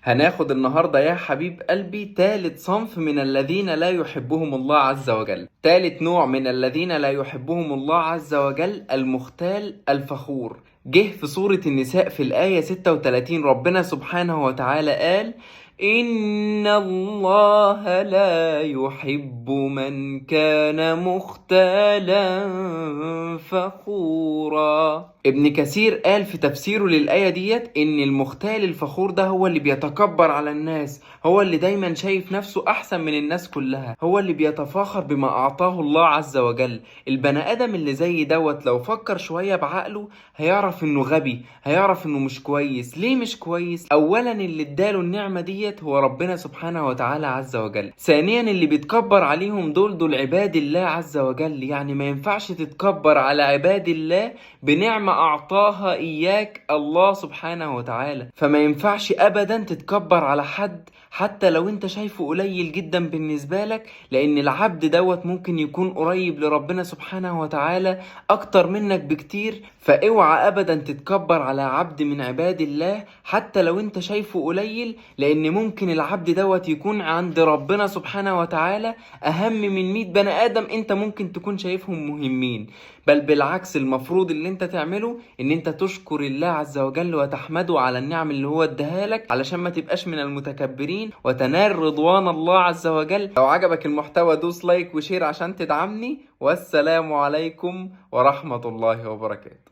هناخد النهاردة يا حبيب قلبي تالت صنف من الذين لا يحبهم الله عز وجل. تالت نوع من الذين لا يحبهم الله عز وجل المختال الفخور. جه في سورة النساء في الآية 36 ربنا سبحانه وتعالى قال: إن الله لا يحب من كان مختالا فخورا. ابن كثير قال في تفسيره للآية ديت إن المختال الفخور ده هو اللي بيتكبر على الناس، هو اللي دايما شايف نفسه أحسن من الناس كلها، هو اللي بيتفاخر بما أعطاه الله عز وجل. البني آدم اللي زي دوت لو فكر شوية بعقله هيعرف إنه غبي، هيعرف إنه مش كويس. ليه مش كويس؟ أولا اللي اداله النعمة ديت هو ربنا سبحانه وتعالى عز وجل. ثانيا اللي بيتكبر عليهم دول عباد الله عز وجل، يعني ما ينفعش تتكبر على عباد الله بنعمة أعطاها إياك الله سبحانه وتعالى. فما ينفعش أبدا تتكبر على حد حتى لو انت شايفه قليل جدا بالنسبة لك، لأن العبد دوت ممكن يكون قريب لربنا سبحانه وتعالى أكتر منك بكتير. فاوعى أبدا تتكبر على عبد من عباد الله حتى لو انت شايفه قليل، لأن ممكن العبد دوت يكون عند ربنا سبحانه وتعالى أهم من 100 بني آدم انت ممكن تكون شايفهم مهمين. بل بالعكس، المفروض اللي انت تعمله ان انت تشكر الله عز وجل وتحمده على النعم اللي هو اداها لك، علشان ما تبقاش من المتكبرين وتنال رضوان الله عز وجل. لو عجبك المحتوى دوس like و share عشان تدعمني، والسلام عليكم ورحمة الله وبركاته.